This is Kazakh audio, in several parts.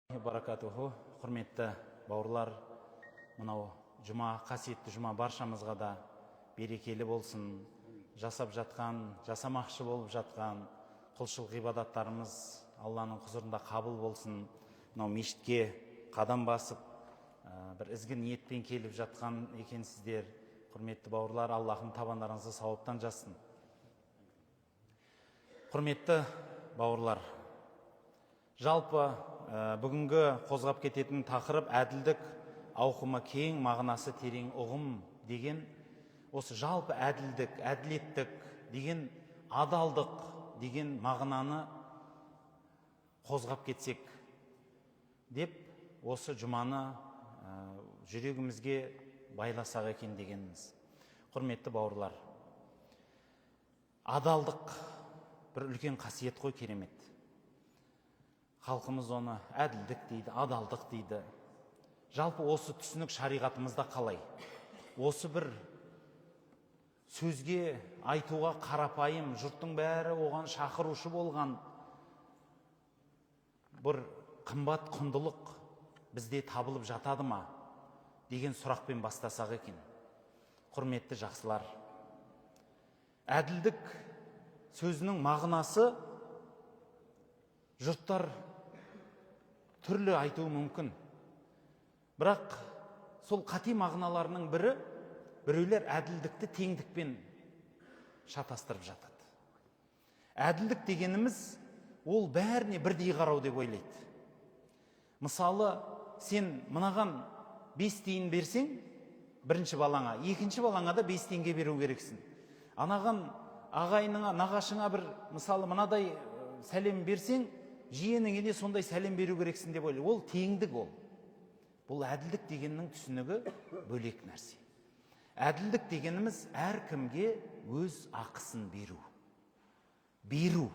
Баракатуху. Құрметті бауырлар, мынау жұма, қасиетті жұма баршамызға да берекелі болсын. Жасап жатқан, жасамақшы болып жатқан құлшылық ғибадаттарымыз Алланың құзырында қабыл болсын. Мынау мешітке қадам басып, бір ізгі ниетпен келіп жатқан екенсіздер. Құрметті бауырлар, Аллахым табандарыңызды сауаптан жазсын. Құрметті бауырлар, жалпы бүгінгі қозғап кететін тақырып әділдік, ауқымы кең, мағынасы терең ұғым деген. Осы жалпы әділдік, әділеттік деген, адалдық деген мағынаны қозғап кетсек деп, осы жұманы жүрегімізге байласақ екен дегеніміз. Құрметті бауырлар, адалдық бір үлкен қасиет қой, керемет. Халқымыз оны әділдік дейді, адалдық дейді. Жалпы осы түсінік шариғатымызда қалай? Осы бір сөзге айтуға қарапайым, жұрттың бәрі оған шақырушы болған бір қымбат құндылық бізде табылып жатады ма деген сұрақпен бастасақ екен. Құрметті жақсылар, әділдік сөзінің мағынасы жұрттар түрлі айтуы мүмкін, бірақ сол қате мағыналарының бірі, біреулер әділдікті теңдікпен шатастырып жатады. Әділдік дегеніміз ол бәріне бірдей қарау деп ойлайды. Мысалы, сен мынаған 5 тиын берсең бірінші балаңа, екінші балаңа да 5 теңге беру керексің. Анаған, ағайыныңа, нағашыңа бір мысалы мынадай сәлем берсең, жиеніңе де сондай сәлем беру керексің деп ойлайды. Ол теңдік ол. Бұл әділдік дегеннің түсінігі бөлек нәрсе. Әділдік дегеніміз әркімге өз ақысын беру. Беру.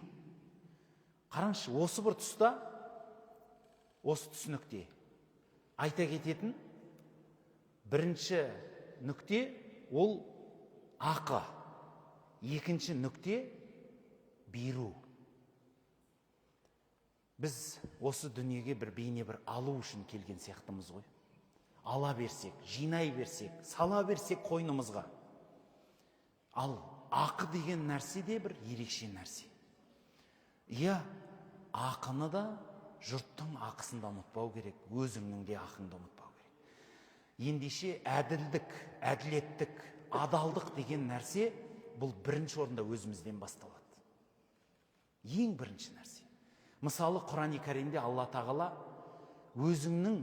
Қараңызшы, осы бір тұста, осы түсінікте айта кететін бірінші нүкте ол ақы, екінші нүкте беру. Біз осы дүниеге бір бейне бір алу үшін келген сияқтымыз ғой. Ала берсек, жинай берсек, сала берсек қойнымызға. Ал ақы деген нәрсе де бір ерекше нәрсе. Иә, ақыны да, жұрттың ақысын да ұмытпау керек, өзіңнің де ақыңды ұмытпау керек. Ендеше әділдік, әділеттік, адалдық деген нәрсе бұл бірінші орында өзімізден басталады. Ең бірінші нәрсе. Мысалы, Құран Кәрімде Алла Тағала өзіңнің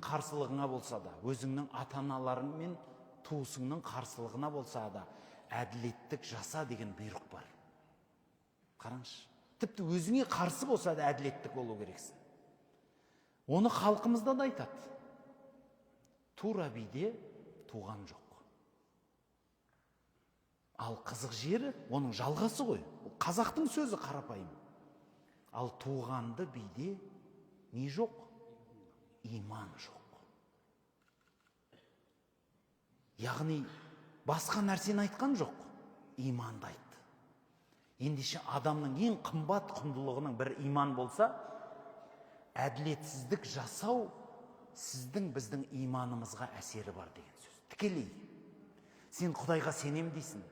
қарсылығыңа болса да, өзіңнің ата-аналарың мен туысыңның қарсылығына болса да әділеттік жаса деген бұйрық бар. Қараңызшы, тіпті өзіңе қарсы болса да әділеттік болу керексің. Оны халқымызда да айтады. Тура биде туған жоқ. Ал қызық жері, оның жалғасы ғой. Ол қазақтың сөзі қарапайым. Ал туғанды биде не жоқ? Иман жоқ. Яғни басқа нәрсені айтқан жоқ, иманды айтты. Ендеше адамның ең қымбат құндылығының бір иман болса, әділетсіздік жасау сіздің, біздің иманымызға әсері бар деген сөз. Тікелей. Сен Құдайға сенем дейсің.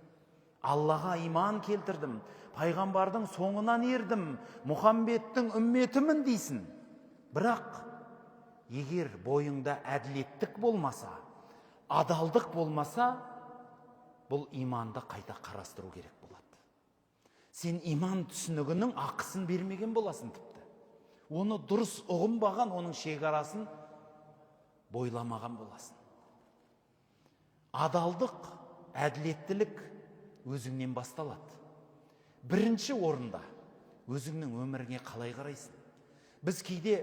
Аллаға иман келтірдім, пайғамбардың соңынан ердім, Мұхаммедтің үмметімін дейсің. Бірақ егер бойыңда әділеттік болмаса, адалдық болмаса, бұл иманды қайта қарастыру керек болады. Сен иман түсінігінің ақысын бермеген боласың тіпті. Оны дұрыс ұғынбаған, оның шекарасын бойламаған боласың. Адалдық, әділеттілік өзіңнен басталады. Бірінші орында өзіңнің өміріңе қалай қарайсың? Біз кейде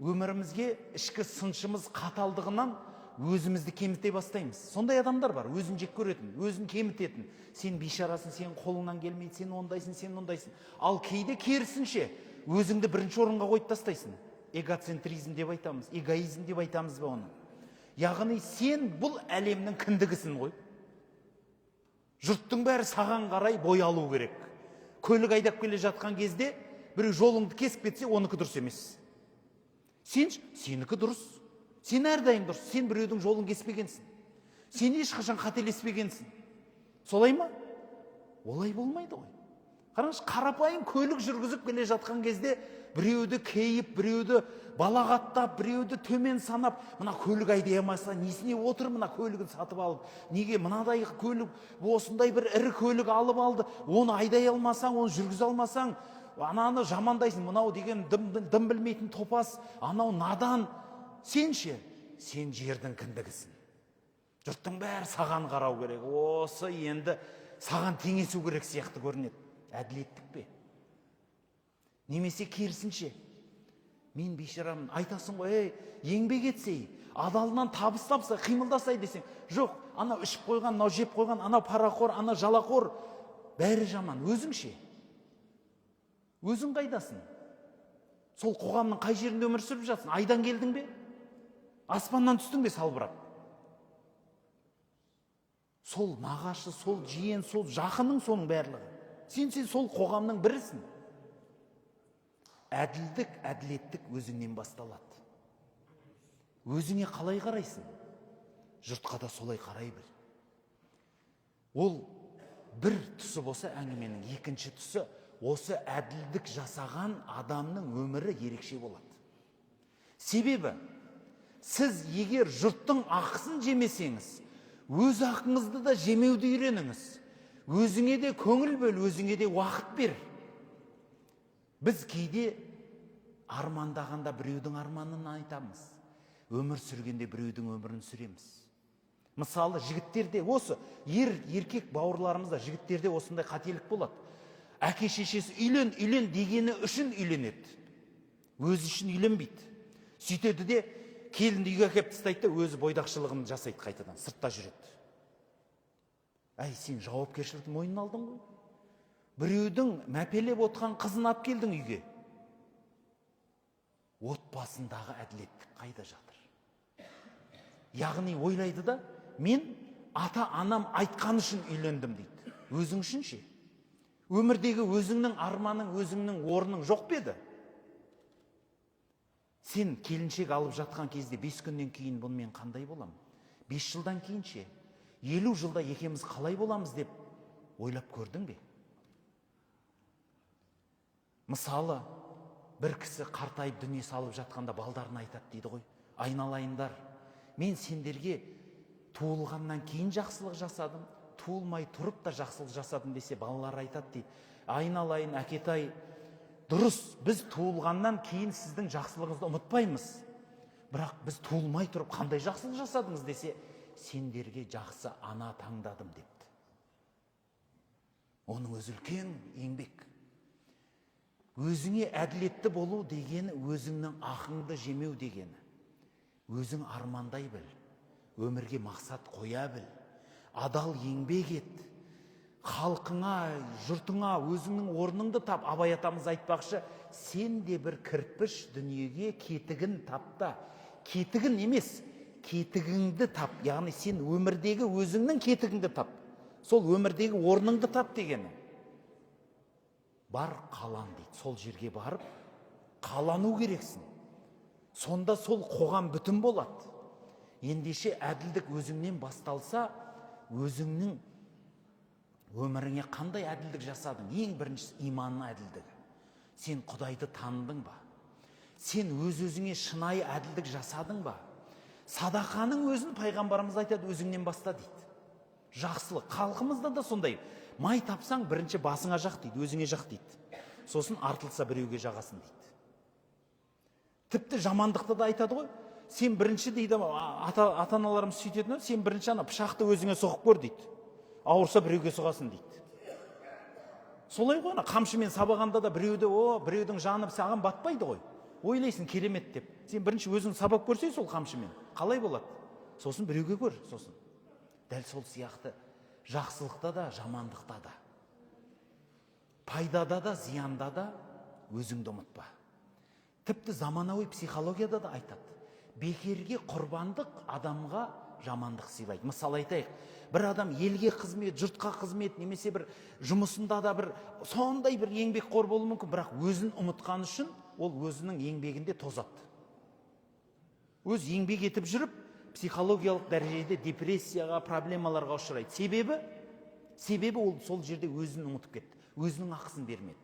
өмірімізге ішкі сыншымыз қаталдығынан өзімізді кеміте бастаймыз. Сондай адамдар бар, өзін жек көретін, өзін кемітетін. Сен бейшарасың, сен қолыңнан келмейді, сен ондайсың, сен ондайсың. Ал кейде керісінше, өзіңді бірінші орынға қойып тастайсың. Эгоцентризм деп айтамыз, эгоизм деп айтамыз ба оны? Яғни сен бұл әлемнің кіндігісің ғой. Жұрттың бәрі саған қарай бой алу керек. Көлік айдап келе жатқан кезде біреу жолыңды кесіп кетсе, оныкі дұрыс емес. Сен сенікі дұрыс, сен әрдайым дұрыс, сен біреудің жолын кеспегенсің, сен ешқашан қателеспегенсің. Солай ма? Олай болмайды ғой. Қараңызшы, қарапайым көлік жүргізіп келе жатқан кезде біреуді кейіп, біреуді балағаттап, біреуді төмен санап, мына көлік айдай алмаса несіне отыр, мына көлігін сатып алып, неге мынадай көлік, осындай бір ірі көлік алып алды, оны айдай алмасаң, оны жүргізе алмасаң, ананы жамандайсың, мынау деген дым білмейтін топас, анау надан. Сен ше, сен жердің кіндігісің. Жұрттың бәрі саған қарау керек, осы енді саған теңесу керек сияқты көрінеді. Әділеттік пе? Немесе керісінше, мен бейшарамын, айтасың ғой, ей, еңбек етсей, адалынан табыс тапса, қимылдасай десең, жоқ, анау ішіп қойған, мынау жеп қойған, анау парақор, анау жалақор, бәрі жаман. Өзің ше? Өзің қайдасың? Сол қоғамның қай жерінде өмір сүріп жатсың? Айдан келдің бе? Аспаннан түстің бе салбырап? Сол нағашы, сол жиен, сол жақының, соның барлығы. Сен сол қоғамның бірісің. Әділдік, әділеттік өзіңнен басталады. Өзіңе қалай қарайсың? Жұртқа да солай қарай біл. Ол бір тұсы болса, әңгіменің екінші тұсы, осы әділдік жасаған адамның өмірі ерекше болады. Себебі сіз егер жұрттың ақысын жемесеңіз, өз ақыңызды да жемеуді үйреніңіз. Өзіңе де көңіл бөл, өзіңе де уақыт бер. Біз кейде армандағанда біреудің арманын айтамыз, өмір сүргенде біреудің өмірін сүреміз. Мысалы, жігіттерде осы, еркек бауырларымызда, жігіттерде осындай қателік болады. Әке шешесі үйлен, үйлен дегені үшін үйленеді, өзі үшін үйленбейді. Сөйтеді де келінді үйге әкеліп тастайды да, өзі бойдақшылығын жасайды, қайтадан сыртта жүреді. Әй, сен жауапкершілікті мойнына алдың ғой. Біреудің мәпелеп отқан қызын алып келдің үйге. Отбасындағы әділеттік қайда жатыр? Яғни ойлайды да, мен ата анам айтқан үшін үйлендім дейді. Өзің үшін ше? Өмірдегі өзіңнің арманың, өзіңнің орның жоқ па еді? Сен келіншек алып жатқан кезде 5 күннен кейін бұнымен қандай болам? 5 жылдан кейін ше? 50 жылда екеуміз қалай боламыз деп ойлап көрдің бе? Мысалы, бір кісі қартайып дүние салып жатқанда балдарына айтады дейді ғой, айналайындар, мен сендерге туылғаннан кейін жақсылық жасадым, туылмай тұрып та жақсылық жасадым десе, балалар айтады дейді, айналайын әкетай, дұрыс, біз туылғаннан кейін сіздің жақсылығыңызды ұмытпаймыз, бірақ біз туылмай тұрып қандай жақсылық жасадыңыз десе, сендерге жақсы ана таңдадым депті. Оның өзі үлкен еңбек. Өзіңе әділетті болу дегені өзіңнің ақыңды жемеу дегені. Өзің армандай біл, өмірге мақсат қоя біл, адал еңбек ет, халқыңа, жұртыңа өзіңнің орныңды тап. Абай атамыз айтпақшы, сен де бір кірпіш дүниеге кетігін тапта. Кетігін емес, кетігіңді тап. Яғни сен өмірдегі өзіңнің кетігіңді тап. Сол өмірдегі орныңды тап дегені. Бар қалан дейді, сол жерге барып қалану керексің. Сонда сол қоғам бүтін болады. Ендеше әділдік өзіңнен басталса, өзіңнің өміріңе қандай әділдік жасадың? Ең біріншісі иманның әділдігі. Сен Құдайды таныдың ба? Сен өз-өзіңе шынайы әділдік жасадың ба? Садақаның өзін пайғамбарымыз айтады, өзіңнен баста дейді. Жақсылық. Халқымызда да сондай. Май тапсаң, бірінші басыңа жақ дейді, өзіңе жақ дейді. Сосын артылса біреуге жағасың дейді. Тіпті жамандықты да айтады ғой. Сен бірінші дейді, ата-аналарымыз сөйтетін, сен бірінші ана пышақты өзіңе соғып көр дейді. Ауырса біреуге соғасың дейді. Солай ғой, ана қамшымен сабағанда да біреуді, біреудің жаны саған батпайды ғой. Ойлайсың керемет деп. Сен бірінші өзің сабап көрсең сол қамшымен, қалай болады? Сосын біреуге көр, сосын. Дәл сол сияқты жақсылықта да, жамандықта да, пайдада да, зиянда да өзіңді ұмытпа. Тіпті заманауи психологияда да айтады. Бекерге құрбандық адамға жамандық сыйлайды. Мысал айтайық, бір адам елге қызмет, жұртқа қызмет, немесе бір жұмысында да бір сондай бір еңбекқор болуы мүмкін, бірақ өзін ұмытқан үшін ол өзінің еңбегінде тозады. Өз еңбек етіп жүріп, психологиялық дәрежеде депрессияға, проблемаларға ұшырайды. Себебі ол сол жерде өзін ұмытып кетті, өзінің ақысын бермеді.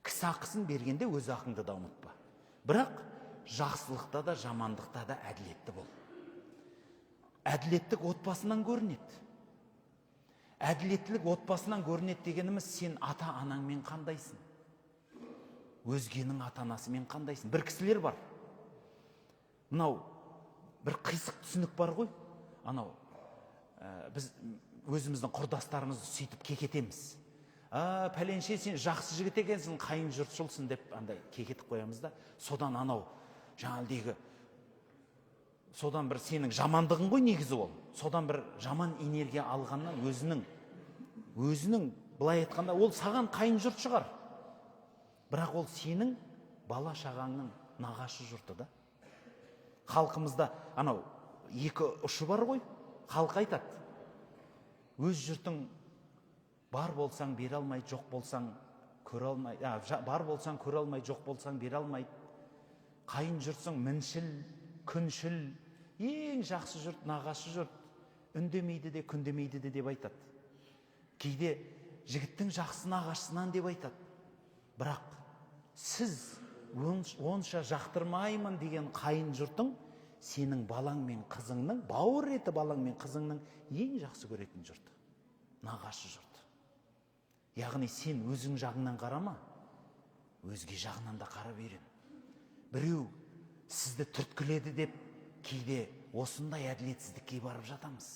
Кісі ақысын бергенде өз ақыңды да ұмытпа. Бірақ жақсылықта да, жамандықта да әділетті бол. Әділеттік отбасынан көрінеді. Әділеттілік отбасынан көрінеді дегеніміз, сен ата анаңмен қандайсың, өзгенің ата анасымен қандайсың. Бір кісілер бар, мынау бір қисық түсінік бар ғой, анау біз өзіміздің құрдастарымызды сөйтіп кекетеміз: «А, пәленше, сен жақсы жігіт екенсің, қайын жұртшылсың», – деп андай кекетіп қоямыз да. Содан анау жаңағыдегі, содан бір сенің жамандығың ғой негізі ол, содан бір жаман энергия алғаннан өзінің, былай айтқанда, ол саған қайын жұрт шығар, бірақ ол сенің бала шағаңның нағашы жұрты да. Халқымызда анау екі ұшы бар ғой. Халық айтады: өз жұртың бар болсаң, бере алмайды, жоқ болсаң, көре алмай, бар болсаң, көре алмай, жоқ болсаң, бере алмайды. Қайын жұртсың міншіл, күншіл, ең жақсы жұрт нағашы жұрт, үндемейді де, күндемейді де деп айтады. Кейде жігіттің жақсы нағашысынан деп айтады. Бірақ сіз онша жақтырмаймын деген қайын жұртың сенің балаң мен қызыңның, бауыр еті балаң мен қызыңның ең жақсы көретін жұрты нағашы жұрт. Яғни сен өзің жағыңнан қарама, өзге жағынан да қарап үйрен. Біреу сізді түрткіледі деп кейде осындай әділетсіздікке барып жатамыз.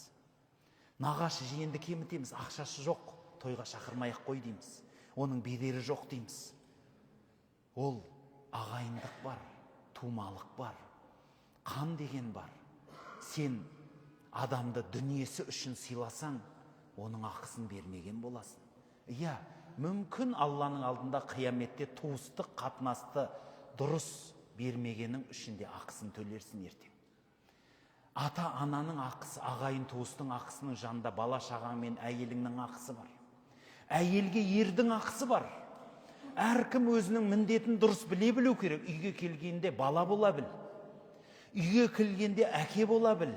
Нағашы жиенді кемітеміз, ақшасы жоқ, тойға шақырмай ақ қой дейміз, оның бедері жоқ дейміз. Ол ағайындық бар, тумалық бар, қан деген бар. Сен адамды дүниесі үшін сыйласаң, оның ақысын бермеген боласың. Иә, мүмкін, Алланың алдында қияметте туыстық қатынасты дұрыс бермегенің үшін де ақысын төлерсің ертең. Ата ананың ақысы, ағайын туыстың ақысының жанында бала шағаң мен әйеліңнің ақысы бар, әйелге ердің ақысы бар. Әркім өзінің міндетін дұрыс біле білу керек. Үйге келгенде бала бола біл, үйге келгенде әке бола біл,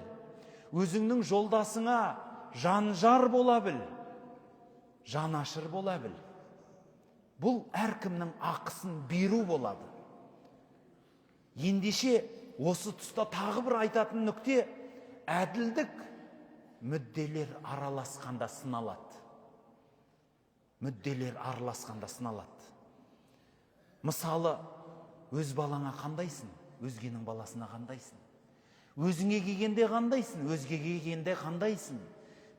өзіңнің жолдасыңа жанжар бола біл, жанашыр бола біл. Бұл әркімнің ақысын беру болады. Ендеше, осы тұста тағы бір айтатын нүкте: әділдік мүдделер араласқанда сыналады. Мүдделер араласқанда сыналады. Мысалы, өз балаңа қандайсың, өзгенің баласына қандайсың? Өзіңе келгенде қандайсың, өзгеге келгенде қандайсың?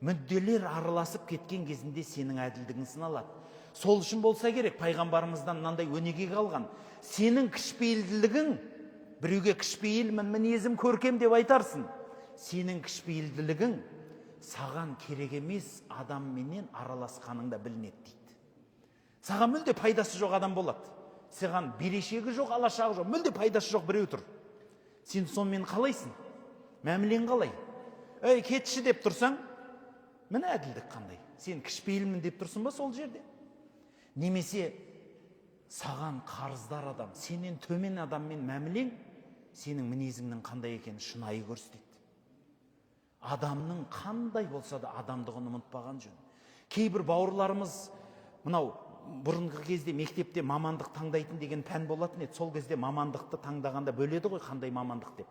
Мүдделер араласып кеткен кезінде сенің әділдігің сыналады. Сол үшін болса керек, пайғамбарымыздан мынандай өнеге қалған: сенің кішіпейілділігің, біреуге кішіпейілмін, мінезім көркем деп айтарсың, сенің кішіпейілділігің саған керек емес адамменен араласқаныңда білінеді дейді. Саған мүлде пайдасы жоқ адам болады, саған берешегі жоқ, алашағы жоқ, мүлде пайдасы жоқ біреу тұр. Сен сонымен қалайсың, мәмілең қалай? «Ей, кетші» деп тұрсаң, міне, әділдік қандай? Сен кішіпейілмін деп тұрсың ба сол жерде? Немесе саған қарыздар адам, сенен төмен адаммен мәмілең сенің мінезіңнің қандай екенін шынайы көрсетеді. Адамның қандай болса да адамдығын ұмытпаған жөн. Кейбір бауырларымыз, мынау бұрынғы кезде мектепте мамандық таңдайтын деген пән болатын еді. Сол кезде мамандықты таңдағанда бөледі ғой, қандай мамандық деп.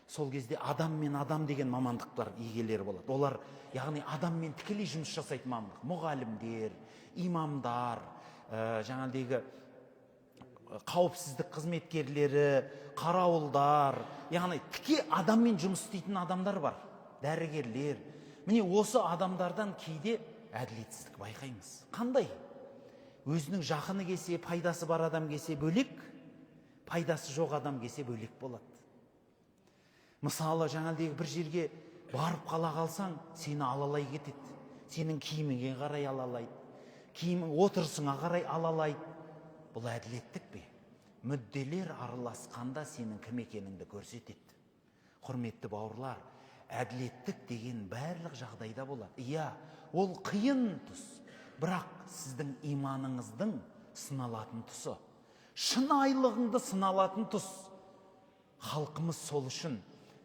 Сол кезде адам мен адам деген мамандықтар иегелері болады. Олар, яғни, адаммен тікелей жұмыс жасайтын мамандық: мұғалімдер, имамдар, жаңағыдегі қауіпсіздік қызметкерлері, қарауылдар, яғни тіке адаммен жұмыс істейтін адамдар бар, дәрігерлер. Міне, осы адамдардан кейде әділетсіздік байқаймыз. Қандай? Өзінің жақыны келсе, пайдасы бар адам келсе бөлек, пайдасы жоқ адам келсе бөлек болады. Мысалы, жаңағыдегі бір жерге барып қала қалсаң, сені алалай кетеді. Сенің киіміңе қарай алалайды, киімің, отырысыңа қарай алалайды. Бұл әділеттік пе? Мүдделер араласқанда сенің кім екеніңді көрсетеді. Құрметті бауырлар, әділеттік деген барлық жағдайда болады. Иә, ол қиын тұс, бірақ сіздің иманыңыздың сыналатын тұсы, шынайылығыңды сыналатын тұс. Халқымыз сол үшін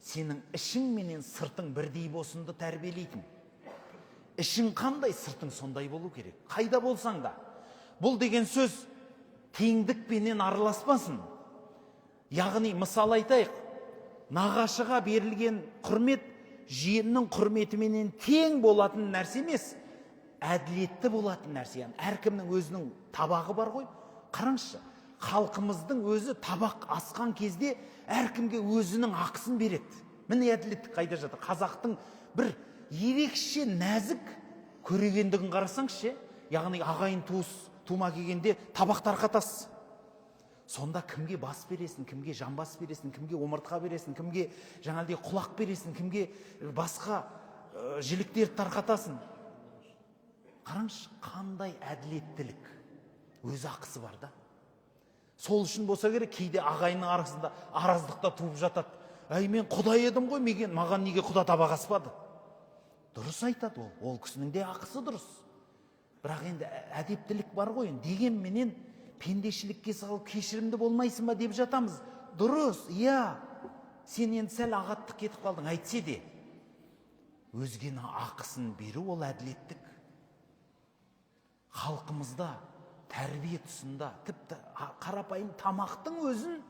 сенің ішің менен сыртың бірдей болсынды тәрбиелейтін. Ішің қандай, сыртың сондай болу керек. Қайда болсаң да. Бұл деген сөз теңдікпенен араласпасын. Яғни мысал айтайық, нағашыға берілген құрмет жиеннің құрметіменен тең болатын нәрсе емес, әділетті болатын нәрсе. Яғни әркімнің өзінің табағы бар ғой. Қараңызшы, халқымыздың өзі табақ асқан кезде әркімге өзінің ақысын береді. Міне, әділеттік қайда жатыр? Қазақтың бір ерекше нәзік көрегендігін қарасаңызшы, яғни ағайын туыс тума келгенде табақ тарқатасыз. Сонда кімге бас бересің, кімге жамбас бересің, кімге омыртқа бересің, кімге жаңағыдай құлақ бересің, кімге басқа жіліктерді тарқатасың. Қараңызшы, қандай әділеттілік, өз ақысы бар да. Сол үшін болса керек, кейде ағайынның арасында араздық та туып жатады. Әй, мен құда едім ғой, маған неге құда табақ аспады? Дұрыс айтады ол, ол кісінің де ақысы дұрыс. Бірақ енді әдептілік бар ғой енді, дегенменен пендешілікке салып кешірімді болмайсың ба деп жатамыз. Дұрыс, иә, сен енді сәл ағаттық кетіп қалдың, әйтсе де өзгенің ақысын беру ол әділеттік. Халқымызда тәрбие тұсында тіпті қарапайым тамақтың өзін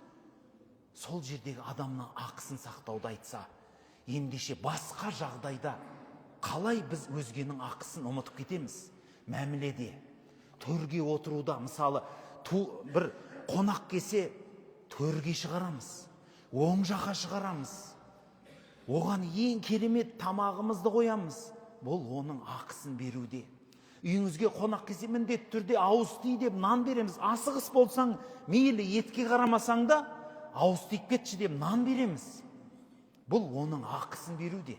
сол жердегі адамның ақысын сақтауды айтса, ендеше басқа жағдайда қалай біз өзгенің ақысын ұмытып кетеміз? Мәміледе, төрге отыруда, мысалы, бір қонақ келсе, төрге шығарамыз, оң жаққа шығарамыз, оған ең керемет тамағымызды қоямыз. Бұл оның ақысын беруде. Үйіңізге қонақ келсе, міндетті түрде ауыз ти деп нан береміз. Асығыс болсаң, мейлі етке қарамасаң да, ауыз тиіп кетші деп нан береміз. Бұл оның ақысын беруде.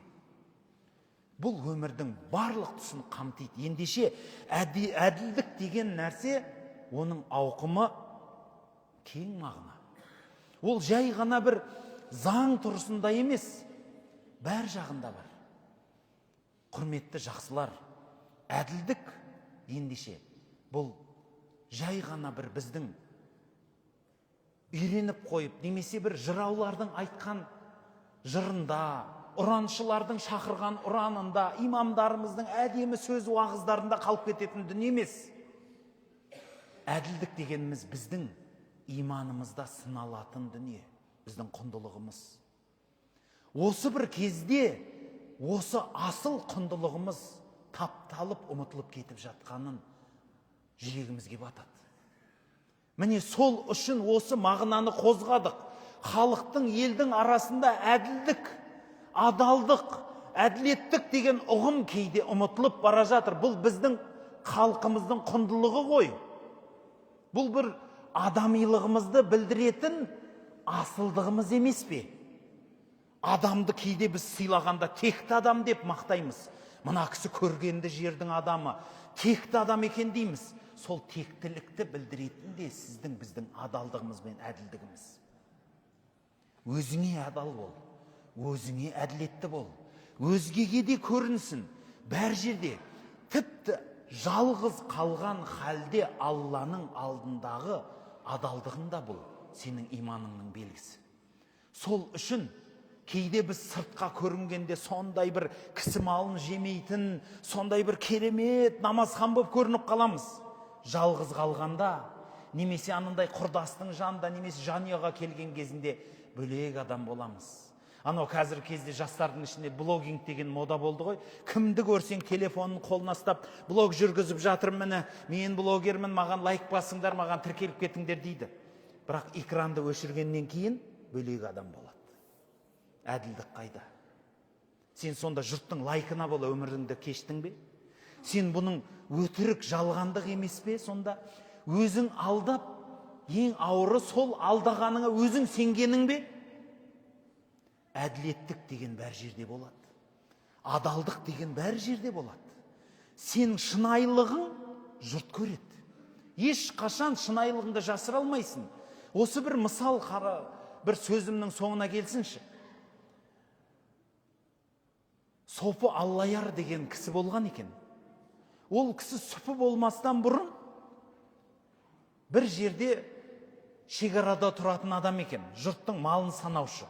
Бұл өмірдің барлық тұсын қамтиды. Ендеше әділдік деген нәрсе, оның ауқымы кең мағына. Ол жай ғана бір заң тұрысында емес, бәр жағында бар. Құрметті жақсылар, әділдік ендеше бұл жай ғана бір біздің үйреніп қойып, немесе бір жыраулардың айтқан жырында, ұраншылардың шақырған ұранында, имамдарымыздың әдемі сөз уағыздарында қалып кететін дүние емес. Әділдік дегеніміз біздің иманымызда сыналатын дүние, біздің құндылығымыз. Осы бір кезде осы асыл құндылығымыз тапталып, ұмытылып кетіп жатқанын жүрегімізге батады. Міне, сол үшін осы мағынаны қозғадық. Халықтың, елдің арасында әділдік, адалдық, әділеттік деген ұғым кейде ұмытылып бара жатыр. Бұл біздің халқымыздың құндылығы ғой. Бұл бір адамилығымызды білдіретін асылдығымыз емес пе? Адамды кейде біз сыйлағанда текті адам деп мақтаймыз. Мына кісі көргенді жердің адамы, текті адам екен дейміз. Сол тектілікті білдіретін де сіздің, біздің адалдығымыз бен әділдігіміз. Өзіңе адал бол, өзіңе әділетті бол, өзгеге де көрінсін. Бәр жерде, тіпті жалғыз қалған халде Алланың алдындағы адалдығың да бұл сенің иманыңның белгісі. Сол үшін кейде біз сыртқа көрінгенде сондай бір кісі малын жемейтін, сондай бір керемет намазхан болып көрініп қаламыз. Жалғыз қалғанда, немесе анандай құрдастың жанында, немесе жанұяға келген кезінде бөлек адам боламыз. Анау қазіргі кезде жастардың ішінде блогинг деген мода болды ғой. Кімді көрсең, телефонын қолына ұстап, блог жүргізіп жатырмын, міне, мен блогермін, маған лайк басыңдар, маған тіркеліп кетіңдер дейді. Бірақ экранды өшіргеннен кейін бөлек адам болады. Әділдік қайда? Сен сонда жұрттың лайкына бола өміріңді кештің бе? Сен бұның өтірік жалғандық емес пе сонда? Өзің алдап, ең ауыры сол алдағаныңа өзің сенгенің бе? Әділеттік деген бәр жерде болады. Адалдық деген бәр жерде болады. Сенің шынайылығың жұрт көреді. Ешқашан шынайылығыңды жасыра алмайсың. Осы бір мысал қара, бір сөзімнің соңына келсінші. Сопы Аллаяр деген кісі болған екен. Ол кісі сұпы болмастан бұрын бір жерде Шекарада тұратын адам екен, жұрттың малын санаушы.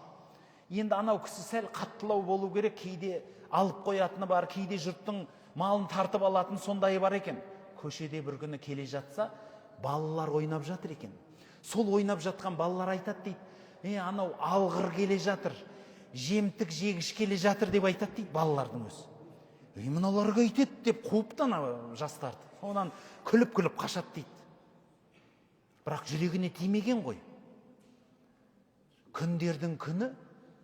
Енді анау кісі сәл қаттылау болу керек, кейде алып қоятыны бар, кейде жұрттың малын тартып алатын сондайы бар екен. Көшеде бір күні келе жатса, балалар ойнап жатыр екен. Сол ойнап жатқан балалар айтады дейді: «Е, анау алғыр келе жатыр, жемтік жегіш келе жатыр», – деп айтады дейді балалардың өзі. «Ей, мыналар қайтеді?» – деп қуыпты ана жастарды. Содан күліп күліп қашады дейді. Бірақ жүрегіне тимеген ғой. Күндердің күні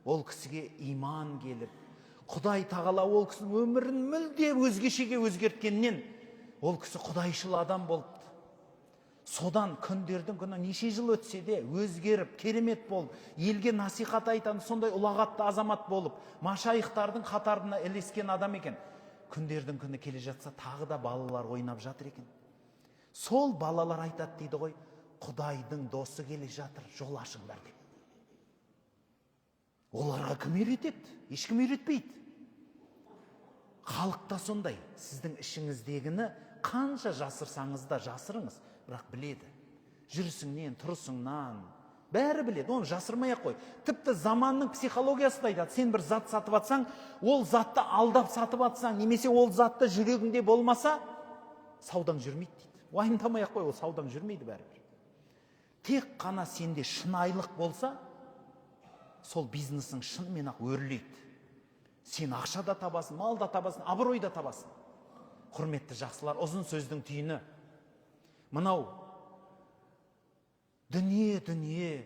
ол кісіге иман келіп, Құдай тағала ол кісінің өмірін мүлде өзгешеге өзгерткеннен, ол кісі құдайшыл адам болыпты. Содан күндердің күні неше жыл өтсе де, өзгеріп, керемет болып, елге насихат айтатын сондай ұлағатты азамат болып, машайықтардың қатарына ілескен адам екен. Күндердің күні келе жатса, тағы да балалар ойнап жатыр екен. Сол балалар айтады дейді ғой: «Құдайдың досы келе жатыр, жол ашыңдар», – деп. Оларға кім үйретеді? Ешкім үйретпейді. Халық та сондай: сіздің ішіңіздегіні қанша жасырсаңыз да жасырыңыз, бірақ біледі. Жүрісіңнен, тұрысыңнан бәрі біледі, оны жасырмай ақ қой. Тіпті заманның психологиясы да айтады: сен бір зат сатып атсаң, ол затты алдап сатып атсаң немесе ол затты жүрегіңде болмаса, саудаң жүрмейді дейді. Уайымдамай ақ қой, ол саудаң жүрмейді бәрібір. Тек қана сенде шынайылық болса, сол бизнесің шынымен ақ өрлейді. Сен ақша да табасың, мал да табасың, абырой да табасың. Құрметті жақсылар, ұзын сөздің түйіні мынау: дүние, дүние,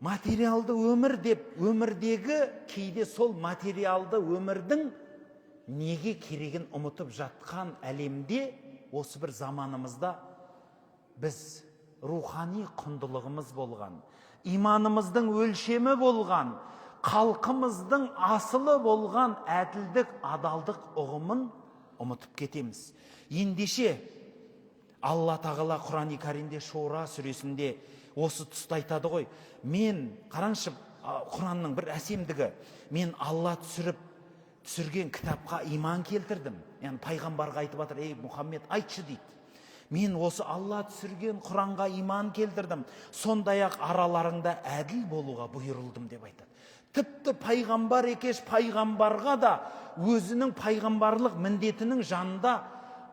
материалды өмір деп, өмірдегі кейде сол материалды өмірдің неге керегін ұмытып жатқан әлемде, осы бір заманымызда біз рухани құндылығымыз болған, иманымыздың өлшемі болған, халқымыздың асылы болған әділдік, адалдық ұғымын ұмытып кетеміз. Ендеше, Алла тағала Құрани Кәрімде, Шура сүресінде осы тұста айтады ғой. Мен, қараңызшы, Құранның бір әсемдігі: «Мен Алла түсірген кітапқа иман келтірдім». Яғни пайғамбарға айтып жатыр: «Ей, Мұхаммед, айтшы», – дейді. «Мен осы Алла түсірген Құранға иман келтірдім, сондай ақ араларыңда әділ болуға бұйырылдым», – деп айтады. Тіпті пайғамбар екеш, пайғамбарға да өзінің пайғамбарлық міндетінің жанында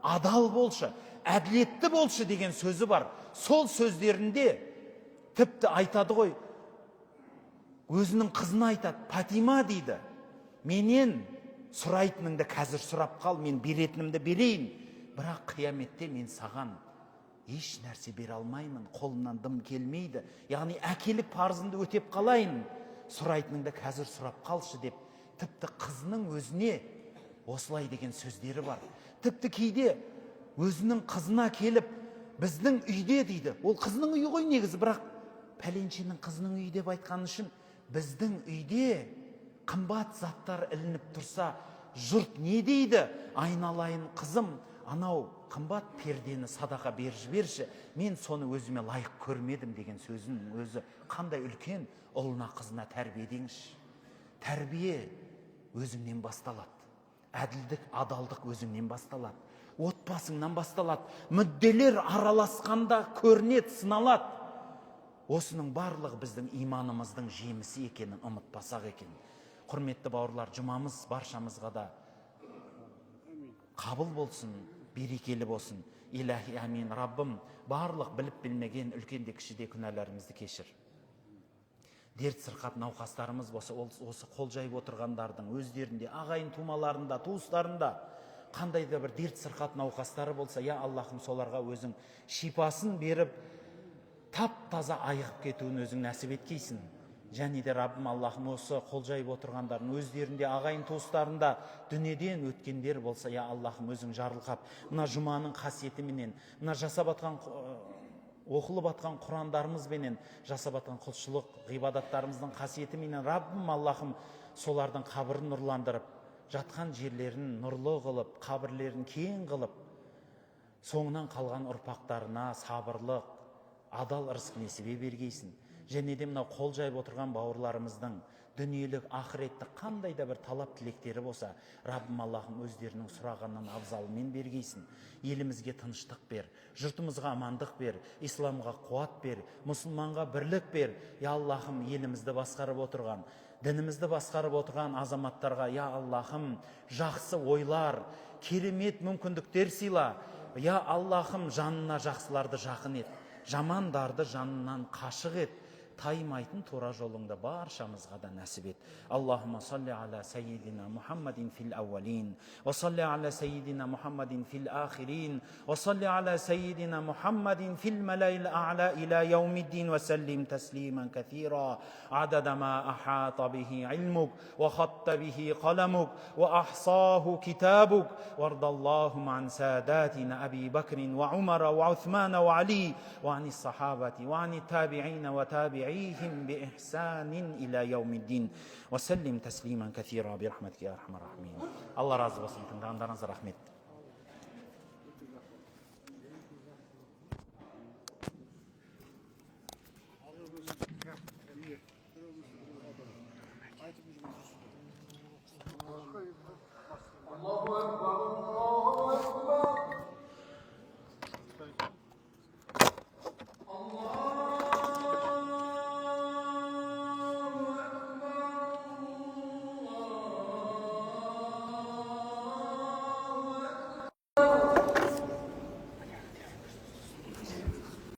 «адал болшы, әділетті болшы» деген сөзі бар. Сол сөздерінде тіпті айтады ғой, өзінің қызына айтады: «Патима, – дейді, – менен сұрайтыныңды қазір сұрап қал, мен беретінімді берейін, бірақ қияметте мен саған еш нәрсе бере алмаймын, қолымнан дым келмейді. Яғни әкелік парызымды өтеп қалайын, сұрайтыныңды қазір сұрап қалшы», – деп, тіпті қызының өзіне осылай деген сөздері бар. Тіпті кейде өзінің қызына келіп: «Біздің үйде», – дейді. Ол қызының үйі ғой негізі, бірақ пәленшенің қызының үйі деп айтқан үшін: «Біздің үйде қымбат заттар ілініп тұрса, жұрт не дейді? Айналайын қызым, анау қымбат пердені садақа беріп жіберші, мен соны өзіме лайық көрмедім», – деген сөзінің өзі қандай үлкен ұлына, қызына тәрбие деңізші. Тәрбие өзіңнен басталады, әділдік, адалдық өзіңнен басталады, отбасыңнан басталады. Мүдделер араласқанда көрінеді, сыналады. Осының барлығы біздің иманымыздың жемісі екенін ұмытпасақ екен. Құрметті бауырлар, жұмамыз баршамызға да қабыл болсын, берекелі болсын. Иләхи әмин. Раббым, барлық біліп білмеген, үлкен де кіші де күнәларымызды кешір. Дерт сырқат науқастарымыз болса, ол осы қол жайып отырғандардың өздерінде, ағайын тумаларында, туыстарында қандай да бір дерт сырқат науқастары болса, я Аллахым, соларға өзің шипасын беріп, тап таза айығып кетуін өзің нәсіп еткейсің. Және де, Раббым, Аллахым, осы қол жайып отырғандардың өздерінде, ағайын туыстарында дүниеден өткендер болса, я Аллахым, өзің жарылқап, мына жұманың қасиетіменен, мына жасап атқан, оқылып атқан құрандарымызбенен, жасап атқан құлшылық ғибадаттарымыздың қасиетіменен, Раббым, Аллахым, солардың қабірін нұрландырып, жатқан жерлерін нұрлы қылып, қабірлерін кең қылып, соңынан қалған ұрпақтарына сабырлық, адал ырысқ несібе бергейсің. Және де мынау қол жайып отырған бауырларымыздың дүниелік, ақыреттік қандай да бір талап тілектері болса, Раббым Аллахым, өздерінің сұрағанынан абзалымен бергейсін. Елімізге тыныштық бер, жұртымызға амандық бер, исламға қуат бер, мұсылманға бірлік бер. Я Аллахым, елімізді басқарып отырған, дінімізді басқарып отырған азаматтарға, я Аллахым, жақсы ойлар, керемет мүмкіндіктер сыйла. Я Аллахым, жанына жақсыларды жақын ет, жамандарды жанынан қашық ет. Таймайтын тура жолыңды баршамызға да нәсіп ет. Аллахумма салли аля сайидина Мухаммадин фил ауалин, уа салли аля сайидина Мухаммадин фил ахирин, уа салли аля сайидина Мухаммадин фил малаил а'ла иля яумиддин, уа саллим таслиман каthира адада ма ахата бихи илмук, уа хатта бихи қаламук, уа ахсаху китабук. وارض اللهم عن ساداتنا أبي بكر وعمر وعثمان وعلي، وعن الصحابة وعن التابعين وتابعيهم بإحسان إلى يوم الدين، وسلم تسليما كثيرا برحمتك يا أرحم الراحمين. Алла разы болсын, тыңдағандарыңызға рахмет.